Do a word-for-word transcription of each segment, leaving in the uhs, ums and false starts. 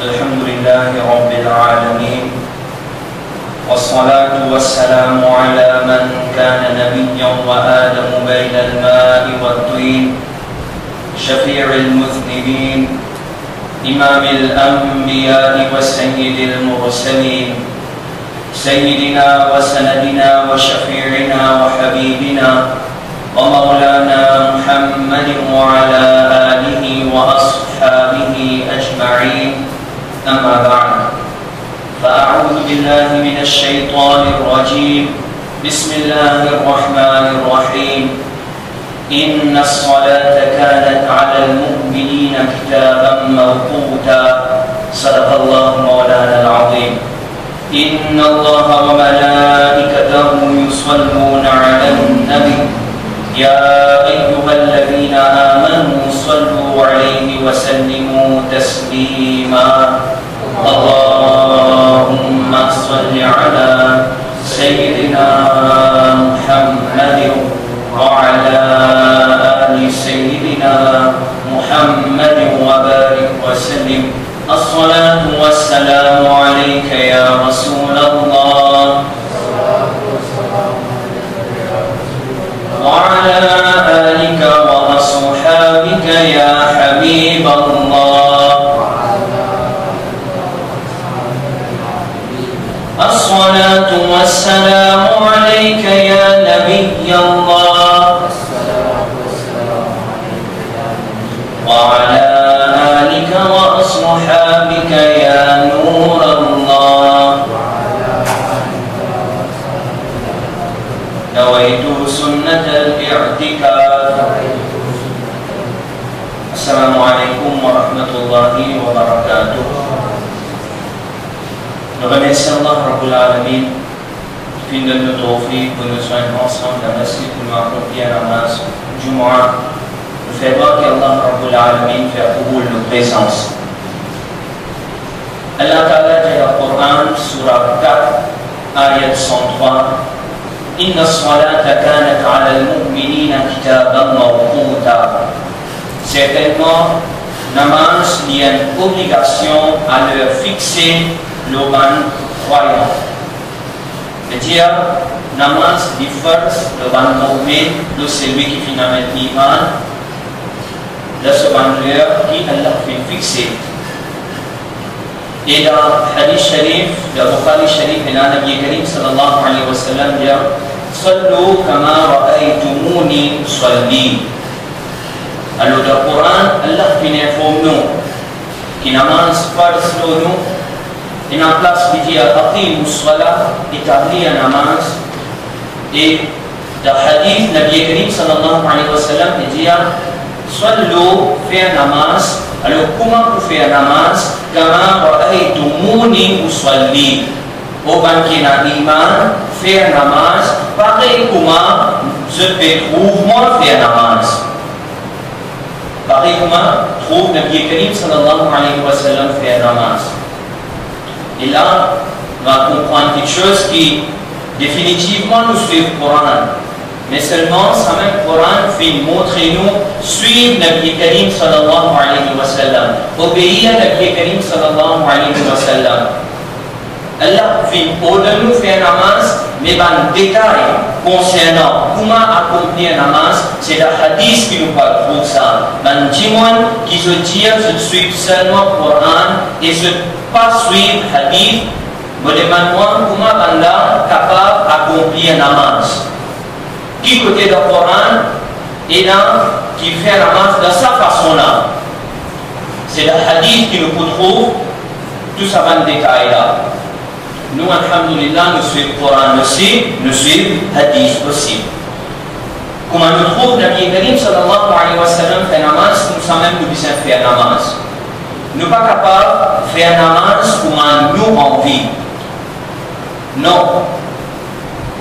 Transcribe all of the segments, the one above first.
الحمد لله رب العالمين، والصلاة والسلام على من كان نبيا وآدم بين الماء والطين، شفيع المذنبين، إمام الأنبياء وسيد المرسلين، سيدنا وسندنا وشفيعنا وحبيبنا ومولانا محمد وعلى آله وأصحابه أجمعين. أما بعد، فأعوذ بالله من الشيطان الرجيم. بسم الله الرحمن الرحيم. إن الصلاة كانت على المؤمنين كتابا موقوتا. صدق الله مولانا العظيم. إن الله وملائكته يصلون على النبي. يا أيها الذين آمنوا صلوا عليه وسلموا تسليما. اللهم صل على سيدنا محمد وعلى آل سيدنا محمد وبارك وسلم. الصلاة والسلام عليك يا رسول الله، وعلى آلك وأصحابك يا حبيب الله. الصلاة والسلام عليك يا نبي الله، وعلى آلك وأصحابك يا نور الله. نويت سنة الاعتكاف. السلام عليكم ورحمة الله وبركاته. Nou remersie Allah Rabbul Alamin ki finn donn nou toufik pou nou zwenn ansam dan masjid pou nou akonpli enn namaz Jumua. Nou fer dwa ki Allah Rabbul Alamin fer koubol nou prezans. Allah Taala dir dan Koran, sura kat, ayat san trwa, إن الصلاة كانت على المؤمنين كتابا موقوتا. Sertennman, namaz li enn obligasion a ler fixe lor bann krwayan. Vedir, namaz li farz lor bann mu'min, lor selwi ki finn amenn iman, dan so bann ler ki Allah finn fixe. E dan hadis sharif, dan Bukhari sharif, ena Nabi Karim sallallahu alayhi wa sallam dir, صلوا كما رأيتموني أصلي. Alor dan Koran, Allah finn inform nou ki namaz farz lor nou, ena plas li dir, أقيموا الصلاة, etablir namaz. E dan hadis, Nabi Karim sallallahu alayhi wa sallam li dir, صلوا, fer namaz. Alor, kouma pou fer namaz? كما رأيتموني أصلي. O bann ki ena iman, fer namaz parey kouma zot pe trouv mwa fer namaz. Parey kouma trouv Nabi Karim sallallahu alayhi wa sallam fer namaz. E la, nou al konprann kiksoz ki definitivman nou swiv Koran. Me selman, samem Koran finn montre nou swiv Nabi Karim sallallahu alayhi wa sallam, obeir Nabi Karim sallallahu alayhi wa sallam. Allah finn ordonn nou fer namaz, me bann detay konsernan kouma akonplir namaz, se dan hadis ki nou pou al trouv sa. Bann dimoun ki zot dir zot swiv selman Koran e zot pa swiv hadis, mo demann mwa, kouma bannla kapav akonplir namaz? Ki kote dan Koran ena ki fer namaz dan sa fason la? Se dan hadis ki nou pou trouv tou sa bann detay la. Nou, alhamdulillah, nou swiv Koran osi, nou swiv hadis osi. Kouma nou trouv Nabi Karim sallallahu alayhi wa sallam fer namaz, koumsamem nou bizin fer namaz. Nou pa kapav fer namaz kouma nou anvi. Non.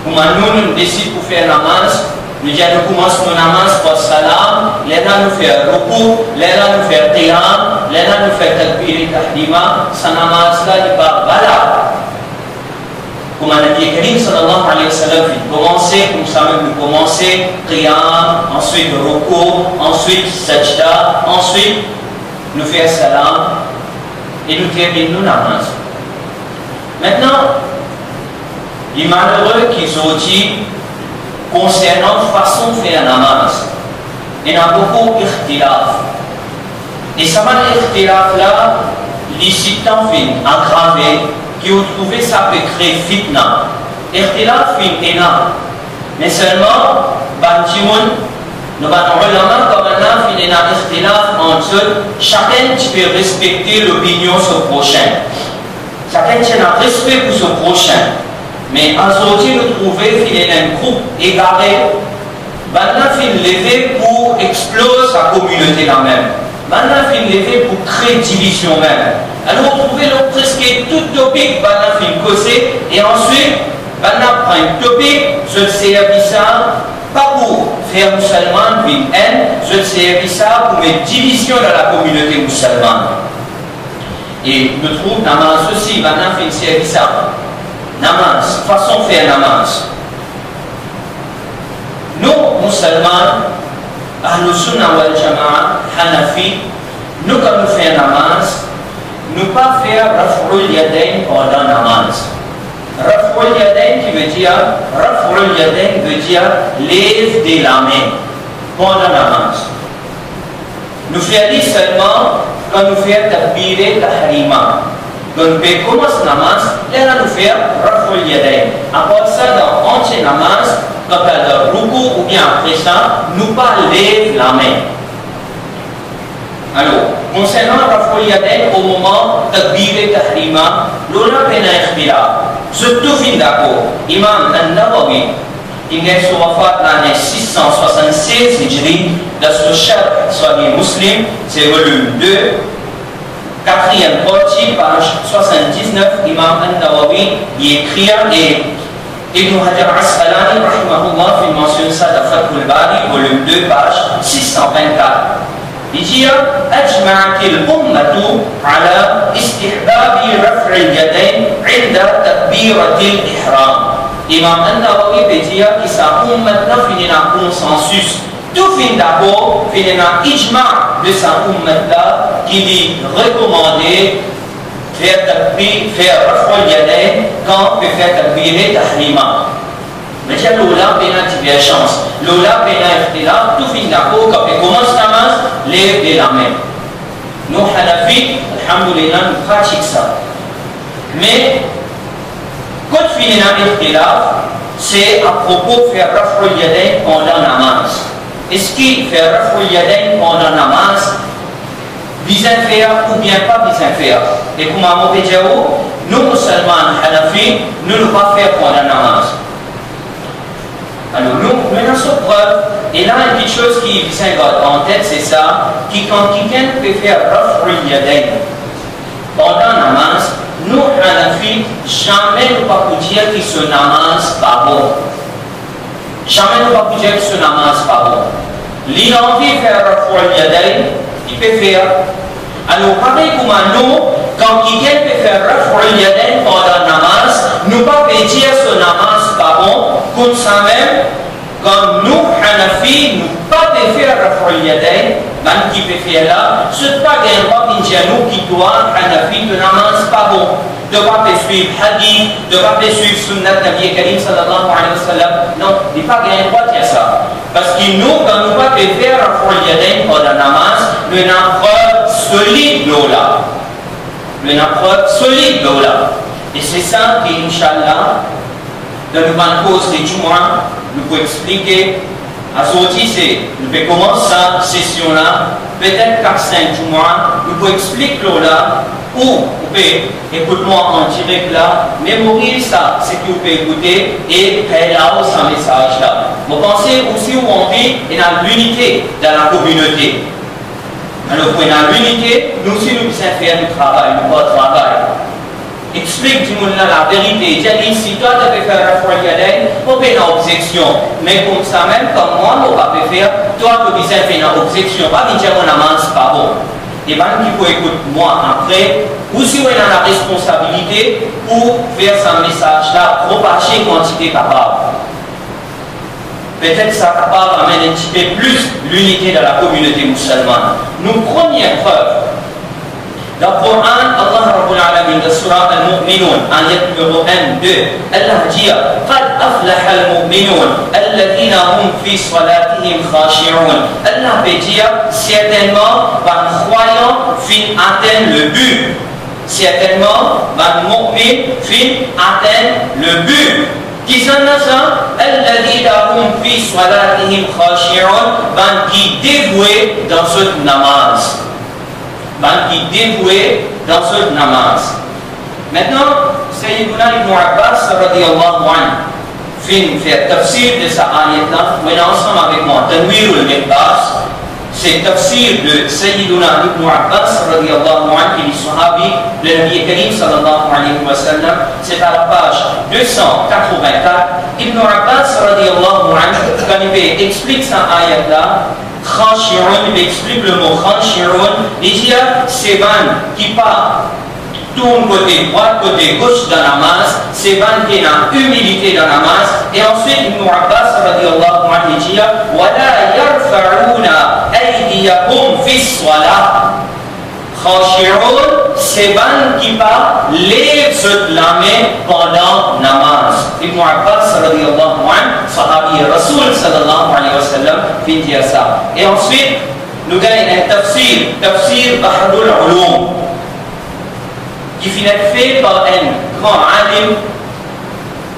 Kouma nou, nou desid pou fer namaz, nou dir nou koumans nou namaz par salam, lerla nou fer roukou, lerla nou fer qiyam, lerla nou fer takbir tahrima, sa namaz la li pa valab. Kouma Nabi Karim sallallahu alayhi wa sallam finn koumanse, koumsamem nou koumanse, qiyam, answit roukou, answit sajda, answit Nou fer salam e nou terminn nou namaz. Aster, li malere ki zordi, konsernan fason fer namaz, ena boukou ixtilaf. E sa bann ixtilaf la, li sitan finn agrave, ki ou trouve sa pe kre fitna. Ixtilaf finn ena, me selman bann dimoun, nou bann olama, kan bann la finn ena ixtilaf ant zot, sakenn ti pe respekte lopinion so prosin. Sakenn ti ena respe pou so prosin. Me azordi nou trouve finn ena enn group egare, bann la finn leve pou exploz sa kominote la mem. Bann la finn leve pou kre divizion mem. Alor, ou trouve lor preske tou topik bann la finn koze, e answit, bann la pran enn topik, zot servi sa, pa pou fer mouselman vinn enn, zot servi sa pou met divizion dan lakominote mouselman. E nou trouv namaz osi, bann la finn servi sa. Namaz, fason fer namaz. Nou, mouselman, Ahlus Sunnah wal Jamaa, Hanafi, nou, kan nou fer namaz, nou pa fer raf'ul yadayn pandan namaz. Raf'ul yadayn ki vedir, raf'ul yadayn vedir lev de lame pandan namaz. Nou fer li selman kan nou fer takbire tahrima. Kan nou pe koumans namaz, lerla nou fer raf'ul yadayn. Apar sa, dan antie namaz, kan ou al dan roukou oubien apre sa, nou pa lev lame. Alor, konsernan raf'ul yadayn o moman takbire tahrima, lor la pena ixtilaf. Zot tou finn dakor. Imam An-Nawawi, ki gagn so wafat lane sis san swasann-sez Hijri, dan so Sharh Sahih Muslim, se volim de, katriem parti, paz swasann-diznef, Imam An-Nawawi, li ekrir, e Ibn Hajar Asqalani, rahimahullah, finn mansionn sa dan Fathul Bari, volim de, paz sis san vinn-kat. Li dir, "Ajma'atil ummatu ala istihbabi raf'il yadayn inda takbiratil ihram." Imam An-Nawawi pe dir ki sa ummat la finn ena konsansis, tou finn dakor, finn ena ijma de sa ummat la ki li rekomande fer takbir, fer raf'ul yadayn kan pe fer takbire tahrima. Me dir lor la pena diverzans, lor la pena ixtilaf, tou finn dakor, kan pe koumans namaz, lev de lame. Nou Hanafi, alhamdulillah, nou pratik sa. Me kot finn ena ixtilaf, se apropo fer raf'ul yadayn pandan namaz. Eski fer raf'ul yadayn pandan namaz bizin fer oubien pa bizin fer? E kouma mo pe dir ou, nou mouselman Hanafi, nou, nou pa fer pandan namaz. Alor, nou, nou ena so prev, e la, enn kiksoz ki bizin gard an tet, se sa, ki kan kikenn pe fer raf'ul yadayn pandan namaz, nou Hanafi, zame nou pa pou dir ki so namaz pa bon. Zame nou pa pou dir ki so namaz pa bon. Li anvi fer raf'ul yadayn, li pe fer. Alor, parey kouma nou, kan kikenn pe fer raf'ul yadayn pandan namaz, nou pa pe dir so namaz pa bon, koumsamem, kan nou Hanafi, nou pa pe fer raf'ul yadayn, bann ki pe fer la, zot pa gagn drwa vinn dir nou ki twa Hanafi, to namaz pa bon. To pa pe swiv hadith, to pa pe swiv sunnat Nabi Karim sallallahu alayhi wa sallam. Non, li pa gagn drwa dir sa. Parski nou, kan nou pa pe fer raf'ul yadayn pandan namaz, nou ena prev solid lor la. Nou ena prev solid lor la. E se sa ki, inshallah, dan nou bann koz de Jummah, nou pou explike. Azordi se, nou pe koumans sa sesion la, petet kat sink Jummah, nou pou explik lor la, ou, ou pe ekout mwa an direk la, memoriz sa, seki ou pe ekoute, e pey lor sa mesaz la. Mo panse osi ou anvi ena linite dan lakominote. Alor, pou ena linite, nou osi nou bizin fer nou travay, nou par travay. Explik dimoun la laverite, dir li, si twa to pe fer raf'ul yadayn, mo pena obzeksion. Me koumsamem, kan mwa mo pa pe fer, twa to bizin fer ena obzeksion, pa vinn dir mo namaz pa bon. E bann ki pou ekout mwa apre, osi ou ena laresponsabilite pou fer sa mesaz la propaze kantite kapav. Petet sa kapav amenn enn tipe plis linite dan lakominote mouselman. Nou premie prev Dan Koran, Allah Rabbul Alamin, dan sura Al-Mu'minun, ayat nimero enn, de, Allah dir, "Qad aflahal mu'minun, alladhina hum fi salatihim khashi'un." Allah pe dir, sertennman, bann krwayan finn atenn le bi. Sertennman, bann mu'min finn atenn le bi. Kisannla sa? Alladhina hum fi salatihim khashi'un, bann ki devoue dan zot namaz. Bann ki devoue dan zot namaz. Aster, Sayyiduna Ibn Abbas radiyallahu anhu finn fer tafsir de sa ayat la, mo ena ansam avek mwa Tanwirul Minbas, se tafsir de Sayyiduna Ibn Abbas radiyallahu anhu, ki li sahabi de Nabi Karim sallallahu alayhi wa sallam, se par la paz de san katrovin-kat. Ibn Abbas radiyallahu anhu, kan li pe explik sa ayat la, khashi'un, li pe explik le mo khashi'un, li dir se bann ki pa tourn kote drwat, kote gos dan namaz, se bann ki ena imilite dan namaz. E answit, Ibn Abbas radiyallahu anhu dir, "Wala yarfa'una aydiyahum fi salah." Khashi'un, se bann ki pa lev zot lame pandan namaz. Ibn Abbas radiyallahu anhu, sahabi Rasoul sallallahu alayhi wa sallam, finn dir sa. E answit, nou gagn enn tafsir, tafsir Bahrul Ulum, ki finn fer par enn gran alim,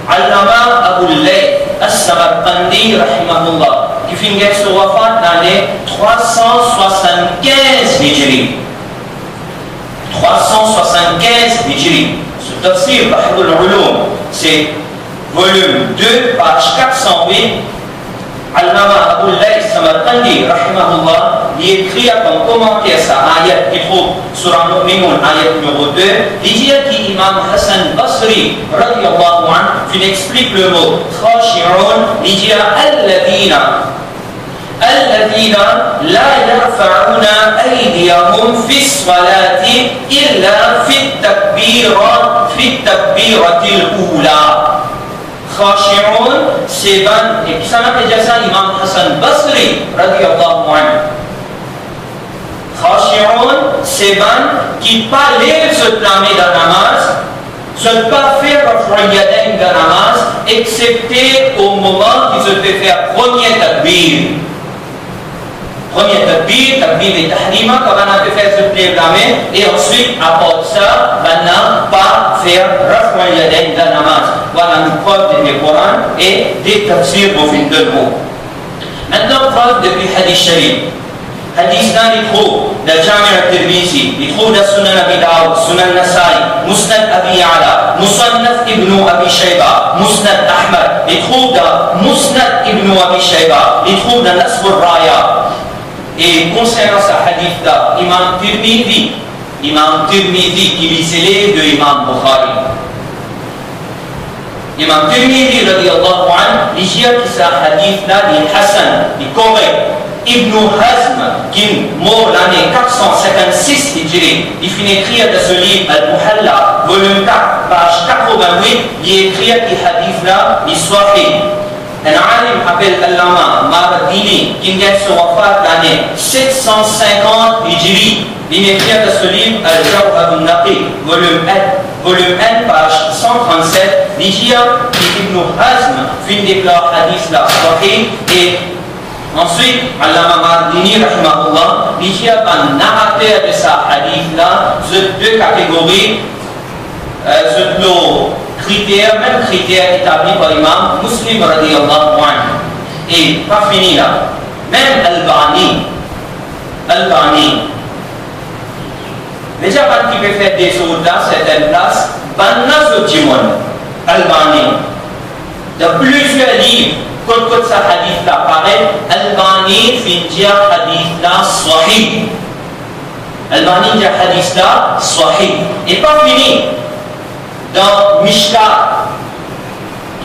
Allama Abul Layth As-Samarqandi, rahimahullah, ki finn gagn so wafat lane trwa san swasann-kinz Hijri. Trwa san swasann-kinz Hijri. So tafsir Bahrul Ulum, se volim de, paz kat san wit, Allama Abul Layth Samarqandi, rahimahullah, li ekrir kom komanter sa ayat ki trouv sura Mu'minun, ayat nimero de, li dir ki Imam Hasan Basri, radiyallahu anhu, finn explik le mo khashi'un, li dir, "Alladhina, alladhina la yarfa'una aydiyahum fi salati illa fi takbirat, fi takbiratil ula." Khashi'un, se bann, e kisannla pe dir sa? Imam Hasan Basri, radiyallahu anhu. Khashi'un, se bann ki pa lev zot lame dan namaz, zot pa fer raf'ul yadayn dan namaz, exepte o moman ki zot pe fer premie takbir. Premie takbir, takbir tahrima, kan bann la pe fer zot lev lame, e answit, apar sa, bann la pa fer raf'ul yadayn dan namaz. Vwala nou prev depi Koran e de tafsir mo finn donn ou. Aster, prev depi hadis sharif. Hadis la, li trouv dan Jami' at-Tirmizi, li trouv dan Sunan Abi Daud, Sunan Nasai, Musnad Abi Ya'la, Musannaf Ibn Abi Shayba, Musnad Ahmad, li trouv dan Musnad Ibn Abi Shayba, li trouv dan Nasbur Raya. E konsernan sa hadis la, Imam Tirmizi, Imam Tirmizi ki li se zelev de Imam Bukhari, Imam Tirmizi, radiyallahu anhu, li dir ki sa hadis la li hasan, li korek. Ibn Hazm, ki mor lane kat san sinkant-sis Hijri, li finn ekrir dan so liv Al-Muhalla, volim kat, paz katrovin-wit, li ekrir ki hadis la li sahih. Enn alim apel Allama Mardini, ki gagn so wafat lane set san sinkant Hijri, li ekrir dan so liv Al-Jawharun Naqi, volim enn, volim enn, paz san trant-set, li dir ki Ibn Hazm finn deklar hadis la sahih, e answit, Allama Mardini, rahimahullah, li dir bann narater de sa hadis la, zot de kategori, eh, zot lor kriter, mem kriter etabli par Imam Muslim, radiyallahu anhu. E pa fini la, mem Albani, Albani, me dir bann ki pe fer dezord dan sertenn plas, bann la zot dimoun, Albani, dan plizier liv, kot, kot sa hadis la paret, Albani finn dir hadis la sahih. Albani dir hadis la sahih. E pa fini, dan Mishkat,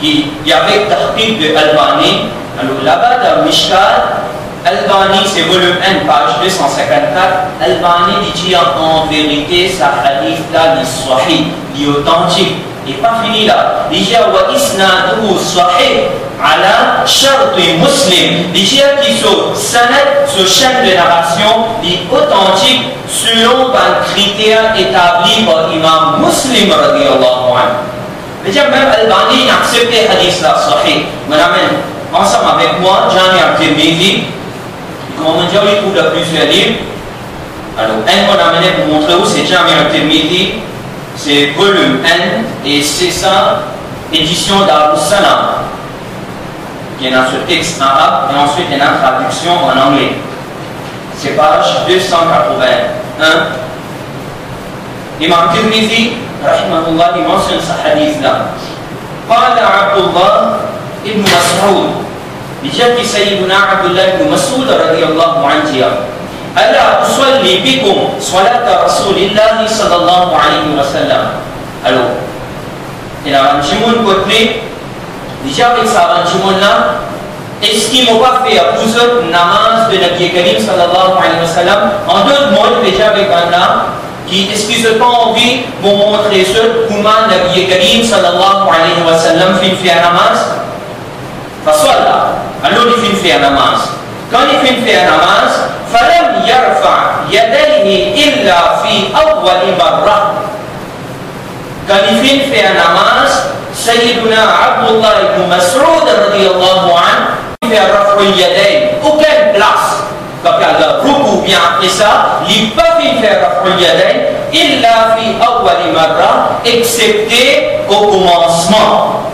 ki, ki avek tahqiq de Albani, alor laba dan Mishkat, Albani, se volim enn, paz de san sinkant-kat, Albani li dir an verite sa hadis la li sahih, li otantik. Li pa fini la, li dir, "Wa isnaduhu sahih ala sharti Muslim." Li dir ki so sanad, so chaîne de narration, li otantik selon bann kriter etabli par Imam Muslim radiyallahu anhu. Vedir mem Albani inn aksepte hadis la sahih. Mo amenn ansam avek mwa Jami' at-Tirmidhi. Kouma mo dir, ou trouv dan plizier liv. Alor, enn mo amenn pou montre ou, se Jami' at-Tirmidhi, se volim enn, e se sa, edision Darussalam. Ena so text arab, e answit ena tradiksion an angle. Se paz de san katrovin-enn. Imam Tirmidhi, rahimahullah, li mansionn sa hadis la. Qala Abdullah ibn Mas'ud. Li dir ki Sayyiduna Abdullah ibn Mas'ud radiyallahu anhu dir, "Ala usalli bikum salata Rasulillahi sallallahu alayhi wa sallam." Alor, ena bann dimoun kot li, li dir avek sa bann dimoun la, "Eski mo pa fer pou zot namaz de Nabi Karim sallallahu alayhi wa sallam?" An dot mo, li pe dir avek bann la ki, "Eski zot pa anvi mo montre zot kouma Nabi Karim sallallahu alayhi wa sallam finn fer namaz?" Fasalla, alor li finn fer namaz. Kan li finn fer namaz, falam yarfa yadayhi illa fi awwali marra. Kan li finn fer namaz, Sayyiduna Abdullah ibn Mas'ud radiyallahu anhu fer raf'ul yadayn, okenn plas. Kan li al ruku oubien apre sa, li pa finn fer raf'ul yadayn, illa fi awwali marra, exsepte o komansman.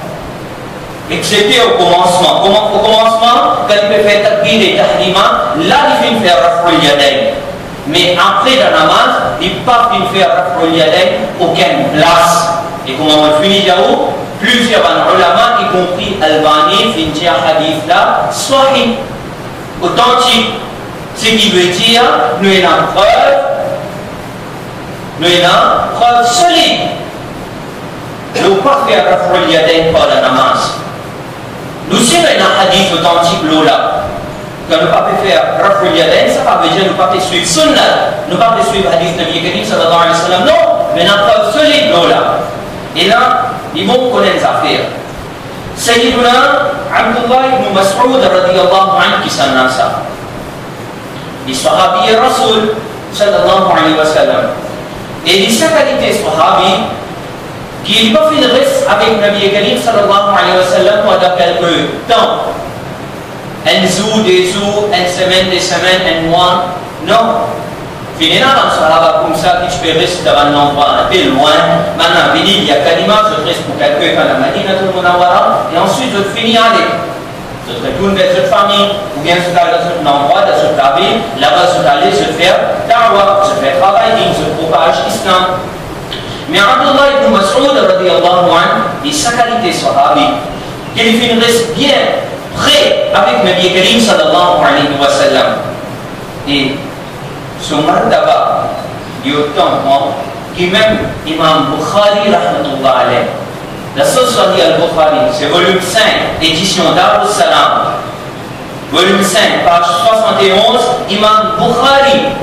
Exsepte o komansman. Kouma, o komansman, kan li pe fer takbir tahrima, la li finn fer raf'ul yadayn. Me apre dan namaz, li pa finn fer raf'ul yadayn okenn plas. E kouma mo fini dir ou, plizier bann ulama, ikonpri Albani, finn dir hadis la sahih, otantik. Seki ve dir, nou ena prev, nou ena prev solid. Nou pa fer raf'ul yadayn pandan namaz. Nou si nou ena hadis otantik lor la, kan nou pa pe fer raf'ul yadayn, sa pa ve dir nou pa pe swiv sunnat, nou pa pe swiv hadis Nabi Karim sallallahu alayhi wa sallam, non, me ena prev solid lor la. E la, li bon konn enn zafer. Sayyiduna Abdullah ibn Mas'ud radiyallahu anhu, kisannla sa? Li sahabi Rasoul sallallahu alayhi wa sallam. E li sa kalite sahabi ki li pa finn res avek Nabi Karim sallallahu alayhi wa sallam pandan kelke tan. Enn zour, de zour, enn semenn, de semenn, enn mwa. Non. Finn ena bann sahaba koumsa ki ti pe res dan bann landrwa inpe lwin, bann la vini, li akalima, zot res pou kelke tan dan Madinatul Munawwara, e answit zot fini ale. Zot retourn ver zot fami, oubien zot al dan zot landrwa, dan zot lavil, laba zot ale, zot fer da'wa, zot fer travay din, zot propaz Islam. Me Abdullah ibn Mas'ud radiyallahu anhu, li sa kalite sahabi, ki li finn res bien pre avek Nabi Karim sallallahu alayhi wa sallam. E so martaba, li otan gran ki mem Imam Bukhari rahmatullah alayh. Dan so Sahih al-Bukhari, se volim sink, edision Darussalam, volim sink, paz swasant-e-onz, Imam Bukhari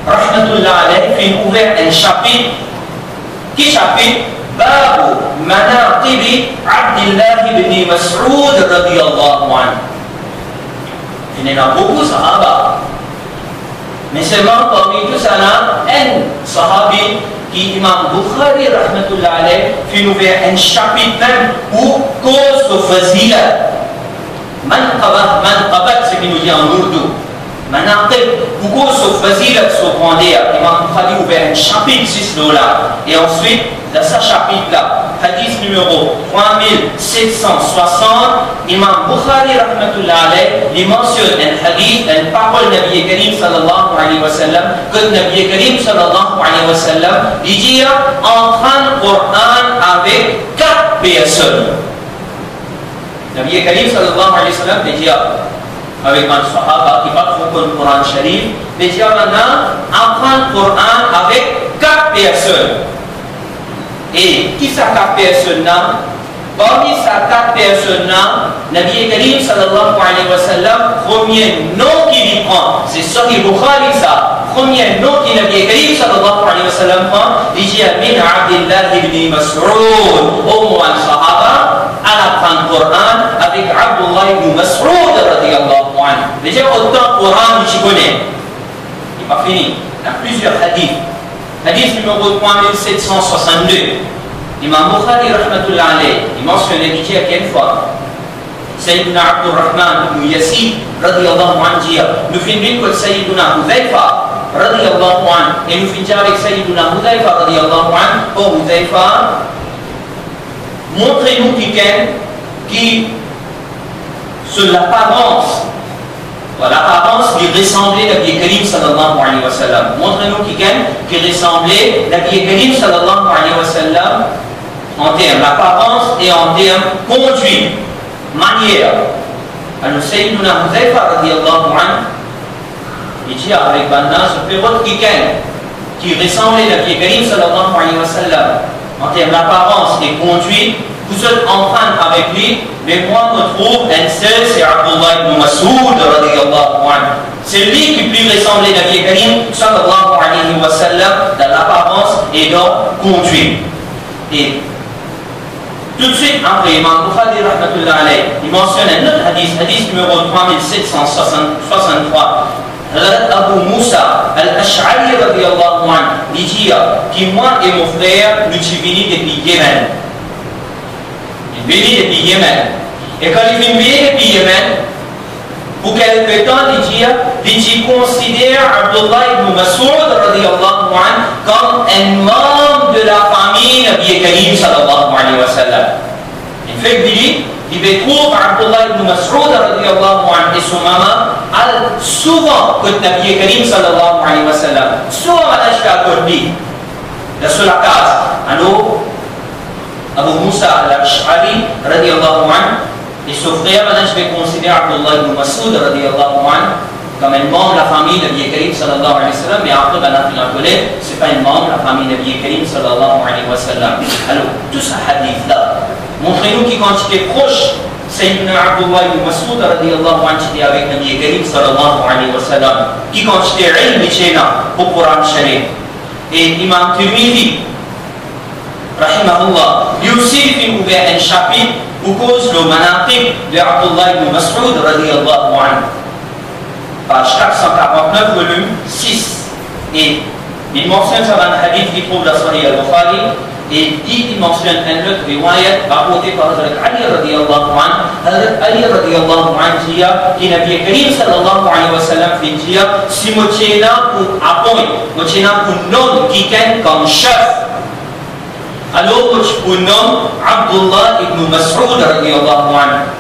rahmatullah alayh finn ouver enn sapit. Ki sapit? Babu manaqibi Abdillah ibn Mas'ud radiyallahu anhu. Finn ena boukou sahaba. Me selman parmi tousala, enn sahabi ki Imam Bukhari rahmatullah alayh finn ouver enn sapit mem pou koz so fazilat. Manqaba, manqabat, seki nou dir an ourdou. Manaqib, pou koz so fazilat, so grander, Imam Bukhari ouver enn sapit zis lor la. E answit, dan sa sapit la, hadis nimero trwa mil set san swasant, Imam Bukhari rahmatullah alayh, li mansionn enn hadis, enn parol Nabi Karim sallallahu alayhi wa sallam, kot Nabi Karim sallallahu alayhi wa sallam, li dir, aprann Koran avek kat personn. Nabi Karim sallallahu alayhi wa sallam pe dir avek bann sahaba ki pa tro konn Koran Sharif, pe dir bann la, aprann Koran avek kat personn. E ki sa kat personn la? Parmi sa kat personn la, Nabi Karim sallallahu alayhi wa sallam, premie non ki li pran, se Sahih Bukhari sa, Premie nom ki Nabi Karim sallallahu alayhi wa sallam pran, li dir, "Min Abdillah ibn Mas'ud." O mo bann sahaba, al aprann Koran avek Abdullah ibn Mas'ud radiyallahu anhu. Vedir otan Koran nou ti kone. Li pa fini. Ena plizier hadith. Hadith nimero trwa mil set san swasannde. Imam Bukhari rahmatullah alayh, li mansione, li dir enn fwa, Sayyiduna Abdurrahman ibn Yazid radiyallahu anhu dir, nou finn vinn kot Sayyiduna Hudhayfa radiyallahu anhu, e nou finn dir avek Sayyiduna Hudhayfa radiyallahu anhu, "O Hudhayfa, montre nou kikenn ki so laparans, laparans li resanble Nabi Karim sallallahu alayhi wa sallam. Montre nou kikenn ki resanble Nabi Karim sallallahu alayhi wa sallam an term laparans e an term kondwit, manier." Alor Sayyiduna Hudhayfa radiyallahu anhu, li dir avek bannla, "Zot pe rod kikenn ki resanble Nabi Karim sallallahu alayhi wa sallam an term laparans e kondwit, pou zot aprann avek li, me mwa mo trouv enn sel, se Abdullah ibn Mas'ud radiyallahu anhu. Se li ki pli resanble Nabi Karim sallallahu alayhi wa sallam dan laparans e dan kondwit." E toutswit apre, Imam Bukhari rahmatullah alayh, li mansionn enn lot hadith, hadith nimero trwa mil set san swasanntrwa. Hazrat Abu Musa al-Ash'ari radiyallahu anhu, li dir ki mwa e mo frer, nou ti vini depi Yemen. Li vini depi Yemen. E kan li finn vini depi Yemen, pou kelke tan, li dir, li ti konsider Abdullah ibn Mas'ud radiyallahu anhu kom enn manb de lafami Nabi Karim sallallahu alayhi wa sallam. Li fek vini, li pe trouv Abdullah ibn Mas'ud radiyallahu anhu e so mama al souvan kot Nabi Karim sallallahu alayhi wa sallam. Souvan bann-la ti al kot li dan so lakaz. Alor, Abu Musa al-Ash'ari radiyallahu anhu e so frer, bann-la ti pe konsider Abdullah ibn Mas'ud radiyallahu anhu kom enn manb lafami Nabi Karim sallallahu alayhi wa sallam, me apre bann-la finn al kone se pa enn manb lafami Nabi Karim sallallahu alayhi wa sallam. Alor, tou sa hadith la montre nou ki kantite pros Sayyidina Abdullah ibn Mas'ud radiyallahu anhu ti ete avek Nabi Karim sallallahu alayhi wa sallam, ki kantite ilm ti ena pou Koran Sharif. E Imam Tirmidhi rahimahullah, li osi li finn ouver enn sapit pou koz lor manaqib de Abdullah ibn Mas'ud radiyallahu anhu. Paz kat san karant-nef, volim sis. E li mansionn sa bann hadith ki trouv dan Sahih al-Bukhari, e li, li mansionn enn lot riwayat raporte par Hazrat Ali radiyallahu anhu. Hazrat Ali radiyallahu anhu dir ki Nabi Karim sallallahu alayhi wa sallam finn dir, "Si mo ti ena pou apwint, mo ti ena pou nom kikenn kom sef, alor mo ti pou nom Abdullah ibn Mas'ud radiyallahu anhu.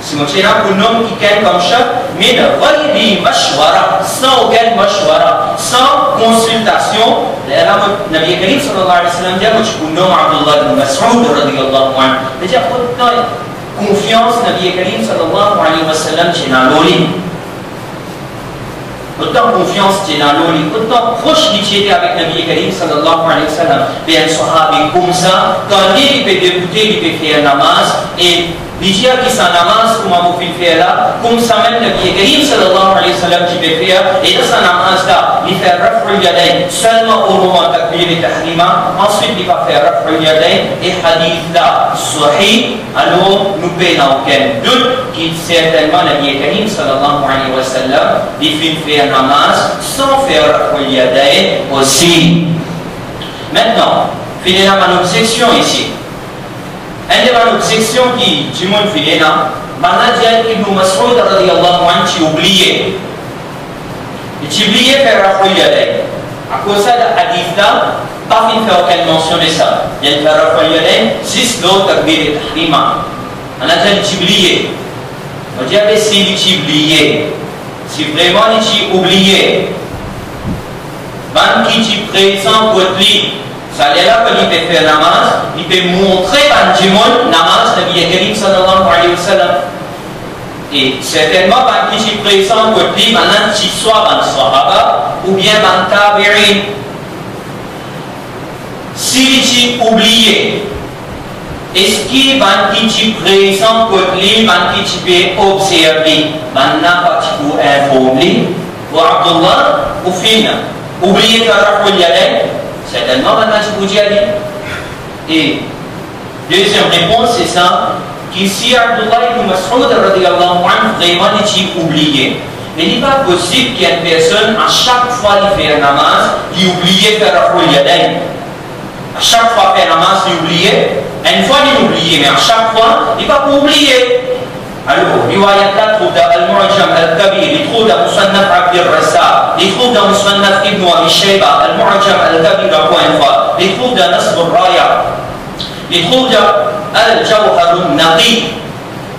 Si mo ti ena pou nom kikenn kom sef, min ghayri mashwara, san okenn mashwara, san konsiltasion, lerla mo, Nabi Karim sallallahu alayhi wa sallam dir, mo ti pou nom Abdullah ibn Mas'ud radiyallahu anhu." Vedir otan konfians Nabi Karim sallallahu alayhi wa sallam ti ena lor li. Otan konfians ti ena lor li, otan pros li ti ete avek Nabi Karim sallallahu alayhi wa sallam. Be enn sahabi koumsa, kan li, li pe deboute, li pe fer namaz, e li dir ki sa namaz, kouma mo finn fer la, koumsamem Nabi Karim sallallahu alayhi wa sallam ti pe fer, e dan sa namaz la, li fer raf'ul yadayn selman o moman takbir tahrima, answit li pa fer raf'ul yadayn, e hadith la sahih. Alor, nou pena okenn dout ki sertennman Nabi Karim sallallahu alayhi wa sallam, li finn fer namaz san fer raf'ul yadayn osi. Aster, finn ena bann obzeksion isi. Enn de bann obzeksion ki dimoun finn ena, bannla dir Ibn Mas'ud radiyallahu anhu ti oubliye. Li ti bliye fer raf'ul yadayn. Akoz sa, dan hadith la, pa finn fer okenn mansion de sa. Li fer raf'ul yadayn zis lor takbir tahrima. Bannla dir li ti bliye. Mo dir, be si li ti bliye, si vreman li ti oubliye, bann ki ti prezan kot li, sa lerla kan li pe fer namaz, li pe montre bann dimoun namaz Nabi Karim sallallahu alayhi wa sallam. E sertennman bann ki ti prezan kot li, bannla ti swa bann sahaba oubien bann tabi'in. Si li ti oubliye, eski bann ki ti prezan kot li, bann ki ti pe obzerv li, bannla pa ti pou inform li? Abdullah, ou finn oubliye fer raf'ul yadayn? Sertennman, bann la ti pou dir li. E deziem repons, se sa, ki si Abdullah ibn Mas'ud radiyallahu anhu vreman li ti oubliye, me li pa posib ki enn personn, a sak fwa li fer namaz, li oubliye fer raf'ul yadayn. A sak fwa fer namaz, li oubliye. Enn fwa li oubliye, me a sak fwa, li pa pou oubliye. Alor, riwayat la trouv dan Al-Mu'jam Al-Kabir, li trouv dan Musannaf Abdir Razzaq, li trouv dan Musannaf Ibn Abi Shayba, Al-Mu'jam Al-Kabir ankor enn fwa, li trouv dan Nasbur Raya, li trouv dan Al-Jawharun Naqi.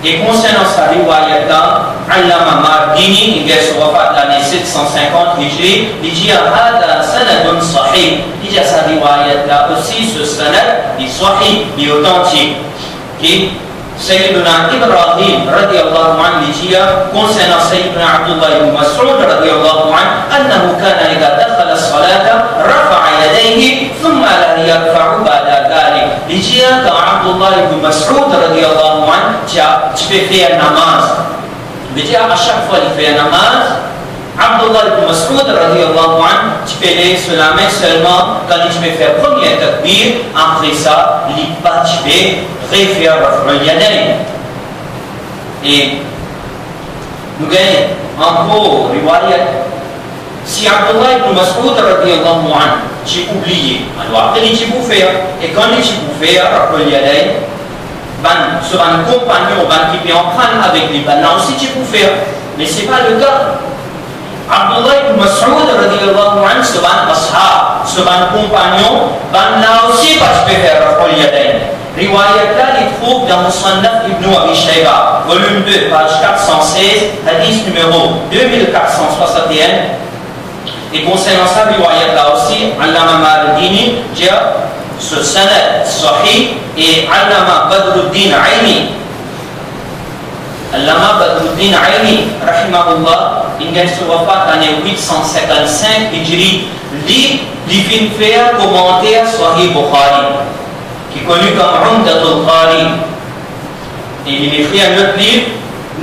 E konsernan sa riwayat la, Allama Mardini, ki gagn so wafat lane set san sinkant Hijri, li dir, "Hadha sanadun sahih." Li dir sa riwayat la osi, so sanad, li sahih, li otantik. Ki Sayyiduna Ibrahim radiyallahu anhu, li dir, konsernan Sayyiduna Abdullah ibn Mas'ud radiyallahu anhu, "Annahu kana idha dakhala as-salata rafa'a yadayhi, thumma la yarfa'u ba'da dhalik." Li dir, kan Abdullah ibn Mas'ud radiyallahu anhu ti, ti pe fer namaz, li dir, a sak fwa li fer namaz, Abdullah ibn Mas'ud radiyallahu anhu ti pe lev so lame selman kan li ti pe fer premie takbir, apre sa, li pa ti pe refer raf'ul yadayn. E nou gagn ankor riwayat, si Abdullah ibn Mas'ud radiyallahu anhu ti oubliye, alor apre li ti pou fer, e kan li ti pou fer raf'ul yadayn, bann, so bann konpagnon, bann ki pe anprann avek li, bann la osi ti pou fer. Me se pa leka. Abdullah ibn Mas'ud radiyallahu anhu, so bann ashab, so bann konpagnon, bann la osi pa ti pe fer raf'ul yadayn. Riwayat la, li trouv dan Musannaf Ibn Abi Shayba, volim de, paz kat san sez, hadis nimero de mil kat san swasann-e-enn. E konsernan sa riwayat la osi, Allama Mardini dir so sanad sahih, e Allama Badruddin Aini, Allama Badruddin Aini, rahimahullah, inn gagn so wafat lane wit san sinkant-sink Hijri, li, li finn fer komanter Sahih Bukhari, ki koni kom Umdatul Qari. E li ekrir enn lot liv,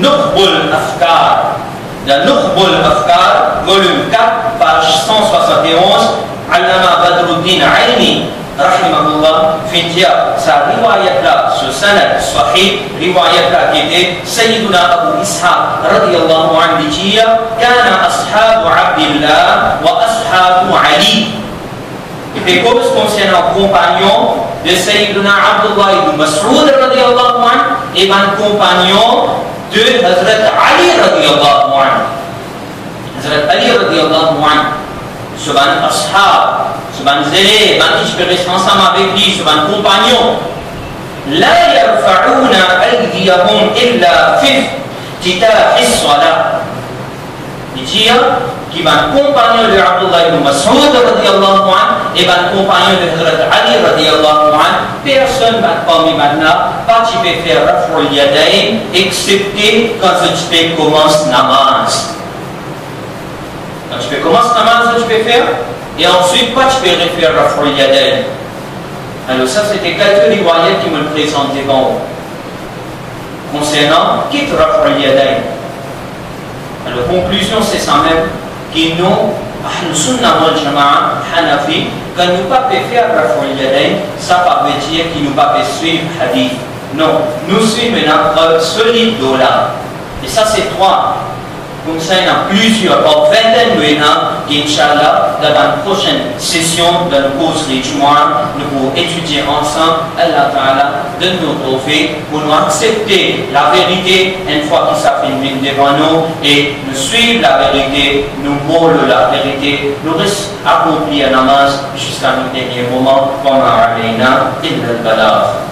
Nukhbul Afkar. Dan Nukhbul Afkar, volim kat, paz san swasann-e-onz, Allama Badruddin Aini, rahimahullah, finn dir sa riwayat la, so sanad sahih, riwayat la ki ete Sayyiduna Abu Ishaq radiyallahu anhu, li dir, "Kana ashabu Abdillah wa ashabu Ali." Li pe koz konsernan konpagnon de Sayyiduna Abdullah ibn Mas'ud radiyallahu anhu e bann konpagnon de Hazrat Ali radiyallahu anhu. Hazrat Ali radiyallahu anhu, so bann ashab, so bann zelev, bann ki ti pe res ansam avek li, so bann konpagnon. La yarfa'una aydiyahum illa fi iftitahis salah. Li dir ki bann konpagnon de Abdullah ibn Mas'ud radiyallahu anhu e bann konpagnon de Hazrat Ali radiyallahu anhu, personn bann parmi bann la pa ti pe fer raf'ul yadayn, exepte kan zot ti pe koumans namaz. Kan ti pe koumans namaz, zot ti pe fer, e answit pa ti pe refer raf'ul yadayn. Alor sa, se te kelke riwayat ki mo prezant devan ou konsernan kit raf'ul yadayn. Alor, konklizion, se sa mem, ki nou, Ahlus Sunnah wal Jamaa, Hanafi, kan nou pa pe fer raf'ul yadayn, sa pa ve dir ki nou pa pe swiv hadith. Non, nou swiv ena prev solid lor la. E sa, se trwa. Koumsa, ena plizier, par vintenn nou ena, ki, inshallah, dan bann prosenn sesion, dan nou kozri Jumua, nou pou etidie ansam, Allah Taala donn nou toufik pou nou aksepte laverite, enn fwa ki sa finn vinn devan nou, e nou swiv laverite, nou mor lor laverite, nou res akonplir namaz ziska nou dernie moman, wa ma alayna illa al-balagh.